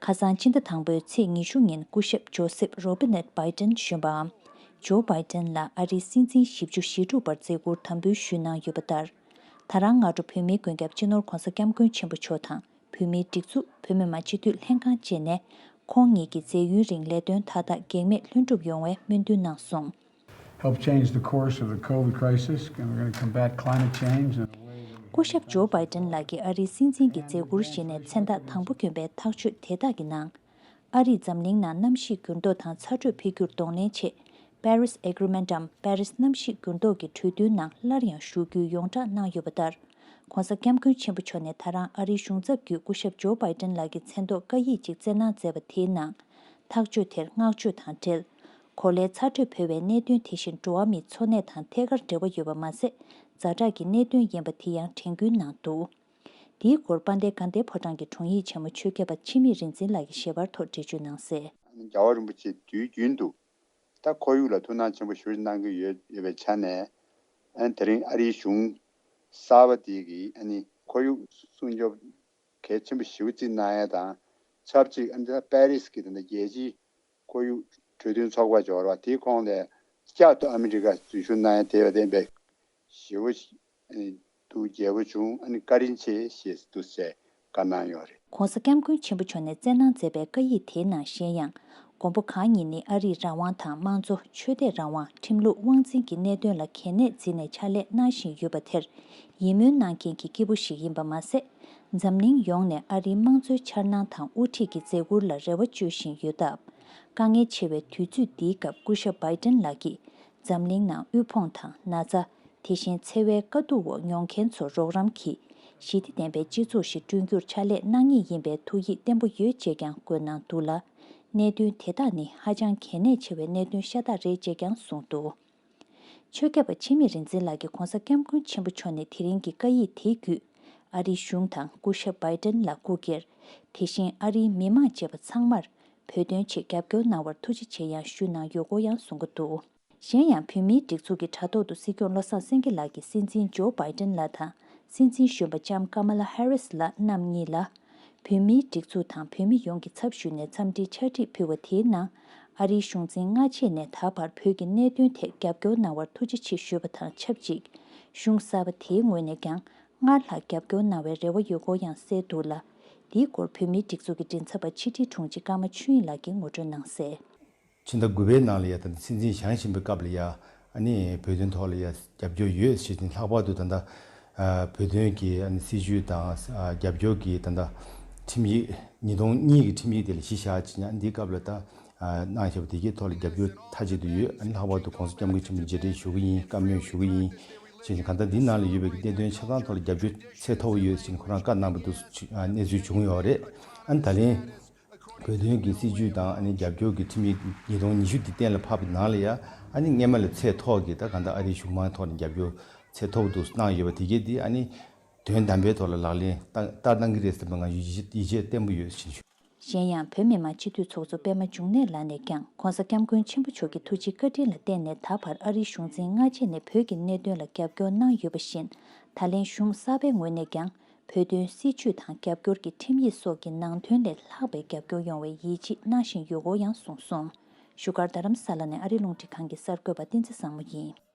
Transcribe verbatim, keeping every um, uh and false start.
ཁ་སང་ཕྱི་ཟླ་དང་པོའི་ཚེས་ཉི་ཤུ་ཉིན་སྐུ་ཞབས་ཇོ་སེབ་རོ་བི་ནེཊ་བྷའི་ཏན་གཞོན་པའམ་ཇོ་བྷའི་ཏན་ལ་ཨ་རིའི་སྲིད་འཛིན་བཞི་བཅུ་ཞེ་དྲུག་པར་མཛད་ཁུར་དམ་འབུལ་ཞུས་གནང་ཡོད་པ་ལྟར། ད་རང་སྔ་དྲོ་བོད་མིའི་མགོན་སྐྱབས་སྤྱི་ནོར་༧གོང་ས་༧སྐྱབས་མགོན་ཆེན་པོ་མཆོག་དང་བོད་མིའི་སྒྲིག་འཛུགས་བོད་མི་མང་སྤྱི་འཐུས་ལྷན་ཁང་བཅས་ནས་ཁོང་ཉིད་ཀྱི་མཛད་ཡུན་རིང་ལས་དོན་མཐའ་དག་གེགས་མེད་ལྷུན་གྲུབ་ཡོང་བའི་སྨོན་འདུན་གནང་སོང་། Help change the course of the COVID crisis, and we're going to combat climate change in a way that we སྐུ་ཞབས་ཇོ་བྷའི་ཏན་ལགས་ཀྱིས་ཨ་རིའི་སྲིད་འཛིན་གྱི་མཛད་ཁུར་བཞེས་ནས་མཚན་རྟགས་དང་པོ་གྱོན་པའི་ཐག་གཅོད་དེ་དག་གི་ནང་། ཨ་རིས་འཛམ་གླིང་ནང་གནམ་གཤིས་འགྱུར་ལྡོག་དང་ཚ་དྲོད་འཕེལ་འགྱུར་གདོང་ལེན་ཆེད་Paris Agreement འམ་པེ་རིས་གནམ་གཤིས་འགྱུར་ལྡོག་གི་གྲོས་མཐུན་ནང་སླར་ཡང་ཞུགས་རྒྱུའི་ཡོངས་བསྒྲགས་གནང་ཡོད་པ་ལྟར། ༸གོང་ས་༸སྐྱབས་མགོན་ཆེན་པོ་མཆོག་ནས་ད་རང་ཨ་རིའི་གཞུང་ཚབ་བརྒྱུད་སྐུ་ཞབས་ཇོ་བྷའི་ཏན་ལགས་ཀྱི་མཚན་ཐོག་བཀའ་ཡིག་ཅིག་བསྩལ་གནང་མཛད་པ་དེའི་ནང་། ཐག་གཅོད་དེར་བསྔགས་བརྗོད་དང་འབྲེལ། གོ་ལའི་ཚ་དྲོད་འཕེལ་བའི་གནད་དོན་དེ་བཞིན་འགྲོ་བ་མིའི་འཚོ་གནས་དང་ཐད་ཀར་འབྲེལ་བ་ཡོད་པ་མ་ཟད། ཛ་དྲག་གི་གནད་དོན་ཡིན་པ་དེ་ཡང་དྲན་སྐུལ་གནང་འདུག། དེའི་སྐོར་དཔལ་ལྡན་དགའ་ལྡན་ཕོ་བྲང་གི་དྲུང་ཡིག་ཆེན་མོ་ཆོས་སྐྱབས་པ་འཆི་མེད་རིག་འཛིན་ལགས་ཀྱི་ཞལ་པར་ཐོག་འགྲེལ་བརྗོད་གནང་གསལ། རྒྱལ་བ་རིན་པོ་ཆེ་དུས་རྒྱུན་དུ་ད་ཁོར་ཡུག་ལ་ཐུགས་སྣང་ཆེན་པོ་ཞེ་པོ་ཅིག་གནང་གི་ཡོད་ཡོད་པའི་ཆ་ནས། ཨ་ནི་དེ་རིང་ཨ་རིའི་གཞུང་གསར་པ་དེ་གིས་ཨ་ནི་ཁོར་ཡུག་སྲུང་སྐྱོབ་གལ་ཆེན་པོ་ཞེ་པོ་ཅིག་གནང་ཡ་དང་ཆབས་ཅིག་ཨ་ནི་ད་པེ་རིས་ཀྱི་ད་ལྟ་རྒྱལ་སྤྱིའི་ཁོར་ཡུག་གྲོས་མཐུན་ཚོགས་པ་འབྱོར་བ་དེའི་ཁོངས་ལས་བསྐྱར་དུ་ཨ་མི་རི་ཀ་འཛུལ་ཞུགས་གནང་ཡ་དེ་བ་བསྟན་པའི་ཞེ་པོ་ཨ་ནི་ཐུགས་དགྱེས་པོ་བྱུང་། ཨ་ནི་བཀའ་དྲིན་ཆེ་ཞེས་འདུག་ཟེར་བཀའ་གནང་ཡོད་རེད། ༸གོང་ས་༸སྐྱབས་མགོན་ཆེན་པོ་མཆོག་ནས་བསྩལ་གནང་མཛད་པའི་བཀའ་ཡིག་དེའི་ནང་གཞན་ཡང་། མགོན་པོ་གང་ཉིད་ནི་ཨ་རིས་རང་དབང་དང་དམངས་གཙོ། ཆོས་དད་རང་དབང་། ཁྲིམས་ལུགས་དབང་འཛིན་གྱི་གནད་དོན་ལ་གལ་གནད་བརྩིས་ནས་ཕྱག་ལས་གནང་བཞིན་ཡོད་པ་དེར་ཡིད་སྨོན་གནང་མཁན་གྱི་སྐྱེས་བུ་ཞིག་ཡིན་པ་མ་ཟད། འཛམ་གླིང་ཡོངས་ནས་ཨ་རིའི་དམངས་གཙོའི་འཆར་སྣང་དང་དབུ་ཁྲིད་ཀྱི་མཛད་ཁུར་ལ་རེ་བ་བཅོལ་བཞིན་ཡོད་སྟབས། དཀའ་ངལ་ཆེ་བའི་དུས་ཚོད་འདིའི་སྐབས་སྐུ་ཞབས་བྷའི་ཏན་ལགས་ཀྱིས་འཛམ་གླིང་ནང་དབུལ་ཕོངས་དང་ན་ཚ། དེ་བཞིན་འཚེ་བའི་དཀའ་སྡུག་འོག་མྱོང་མཁན་ཚོར་རོགས་རམ་གྱིས་ཞི་བདེ་ལྡན་པའི་སྤྱི་ཚོགས་ཤིག་བསྐྲུན་རྒྱུར་ཕྱག་ལས་གནང་ངེས་ཡིན་པའི་ཐུགས་ཡིད་བརྟན་པོ་ཡོད་ཅེས་ཀྱང་བཀོད་གནང་འདུག་ལ། གནད་དོན་དེ་དག་ནི་ཧ་ཅང་གལ་གནད་ཆེ་བའི་གནད་དོན་ཤ་སྟག་རེད་ཅེས་ཀྱང་གསུངས་འདུག། ཆོས་སྐྱབས་པ་འཆི་མེད་རིག་འཛིན་ལགས་ཀྱིས་༸གོང་ས་༸སྐྱབས་མགོན་ཆེན་པོ་མཆོག་ནས་དེ་རིང་གི་བཀའ་ཡིག་དེ་བརྒྱུད། ཨ་རིའི་གཞུང་དང་སྐུ་ཞབས་བྷའི་ཏན་ལ་སྐུ་སྒེར། དེ་བཞིན་ཨ་རིའི་མི་མང་བཅས་པ་ཚང་མར་བོད་དོན་ཆེད་རྒྱབ་སྐྱོར་གནང་བར་ཐུགས་རྗེ་ཆེ་ཡང་ཞུས་གནང་ཡོད་སྐོར་ཡང་གསུང་གི་འདུག། གཞན་ཡང་བོད་མིའི་སྒྲིག་འཛུགས་ཀྱི་དྲ་ཐོག་ཏུ་སྲིད་སྐྱོང་བློ་བཟང་སེང་གེ་ལགས་ཀྱིས་སྲིད་འཛིན་ཇོ་བྷའི་ཏན་ལགས་དང་སྲིད་འཛིན་གཞོན་པ་ལྕམ་ཀ་མ་ལ་ཧེ་རིས་ལགས་རྣམ་གཉིས་ལ། བོད་མིའི་སྒྲིག་འཛུགས་དང་བོད་མི་ཡོངས་ཀྱི་ཚབ་ཞུས་ནས་འཚམས་འདྲིའི་ཕྱག་བྲིས་ཕུལ་བ་དེའི་ནང་། ཨ་རིའི་གཞུང་འཛིན་སྔ་རྗེས་ནས་ད་བར་བོད་ཀྱི་གནད་དོན་ཐད་རྒྱབ་སྐྱོར་གནང་བར་ཐུགས་རྗེ་ཆེ་ཞུས་པ་དང་ཆབས་ཅིག། གཞུང་གསར་པ་དེའི་ངོས་ནས་ཀྱང་སྔར་ལྷག་རྒྱབ་སྐྱོར་གནང་བའི་རེ་བ་ཡོད་སྐོར་ཡང་གསལ་འདུག་ལ། འདིའི་སྐོར་བོད་མིའི་སྒྲིག་འཛུགས་ཀྱི་མགྲིན་ཚབ་པ་ཕྱི་དྲིལ་དྲུང་ཆེ་ཀརྨ་ཆོས་དབྱིངས་ལགས་ཀྱིས་ངོ་སྤྲོད་གནང་གསལ། ཕྱི་ཟླ་དགུ་པའི་ནང་ལ་ཡ་ད་ལྟ་སྲིད་འཛིན་བཞེངས་བཞིན་པའི་སྐབས་ལ་ཡ་ཨ་ནི་བོད་དོན་ཐོག་ལ་ཡ་རྒྱབ་སྐྱོར་ཡོད་ཞེས་ཏེ་ལྷག་པར་དུ་ད་ལྟ་ཨ་བོད་དོན་གྱི་ཨ་ནི་སྲིད་བྱུས་དང་ཨ་རྒྱབ་སྐྱོར་གྱི་ད་ལྟ་ཁྲིམས་ཡིག་ཉིས་སྟོང་གཉིས་ཀྱི་ཁྲིམས་ཡིག་དེ་ལ་གཞི་བཞག་ཅིག་ཡང་འདིའི་སྐབས་ལ་ད་ཨ་གནང་བཞག་པ་དེ་གའི་ཐོག་ལ་རྒྱབ་སྐྱོར་མཐའ་གཅིག་ཏུ་ཡོད། ཨ་ནི་ལྷག་པར་དུ་༸གོང་ས་༸སྐྱབས་མགོན་ཆེན་པོ་མཇལ་འཕྲད་ཞུ་གི་ཡིན། བཀའ་མོལ་ཞུ་གི་ཡིན་ཞེས་གང་ལྟར་འདི་ནང་ལ་ཡོད་པའི་གནད་དོན་ཆ་ཚང་ཐོག་ལ་རྒྱབ་སྐྱོར་ཚད་མཐོ་པོ་ཡོད་ཅེས་ཁོ་རང་བཀའ་གནང་བ་འདུག་ཨ་གནས་ཚུལ་བྱུང་ཡོད་རེད། ཨ་ནི་ད་ལན། བོད་དོན་གྱི་སྲིད་བྱུས་དང་ཨ་ནི་རྒྱབ་སྐྱོར་གྱི་ཁྲིམས་ཡིག་ཉིས་སྟོང་ཉི་ཤུ་འདི་གཏན་ལ་ཕབ་པའི་ནང་ལ་ཡ་ཨ་ནི་སྔས་མ་ལས་ཚད་མཐོ་གི་ད་གང་ལྟར་ཨ་རིའི་གཞུང་མང་ཐོག་ནས་རྒྱབ་སྐྱོར་ཚད་མཐོ་པོ་འདུག་གནང་ཡོད་པ་དེ་གས་དེ་ཨ་ནི་དོན་དམ་པའི་ཐོག་ལ་ལག་ལེན་བསྟར་བསྟར་གནང་གི་རེད་ཟེར་བ་ང་ཡི་ཡིད་ཆེས་བརྟན་པོ་ཡོད་ཅེས་ཞུ། གཞན་ཡང་བོད་མི་མང་སྤྱི་འཐུས་ཚོགས་གཙོ་པད་མ་འབྱུང་གནས་ལགས་ནས་ཀྱང་༸གོང་ས་༸སྐྱབས་མགོན་ཆེན་པོ་མཆོག་གི་ཐུགས་རྗེ་བཀའ་དྲིན་ལ་བརྟེན་ནས་ད་བར་ཨ་རིའི་གཞུང་འཛིན་སྔ་རྗེས་ནས་བོད་ཀྱི་གནད་དོན་ལ་རྒྱབ་སྐྱོར་གནང་ཡོད་པ་བཞིན། ད་ལན་གཞུང་གསར་པའི་ངོས་ནས་ཀྱང་། བོད་དོན་སྲིད་བྱུས་དང་རྒྱབ་སྐྱོར་གྱི་ཁྲིམས་ཡིག་སོགས་ཀྱི་ནང་དོན་ལས་ལྷག་པའི་རྒྱབ་སྐྱོར་ཡོང་བའི་ཡིད་ཆེས་གནང་བཞིན་ཡོད་སྐོར་ཡང་གསུངས་སོང་། བཞུགས་སྒར་རྡ་རམ་ས་ལ་ནས་ཨ་རིའི་རླུང་འཕྲིན་ཁང་གི་གསར་འགོད་པ་བསྟན་འཛིན་བཟང་མོ་ཡིན།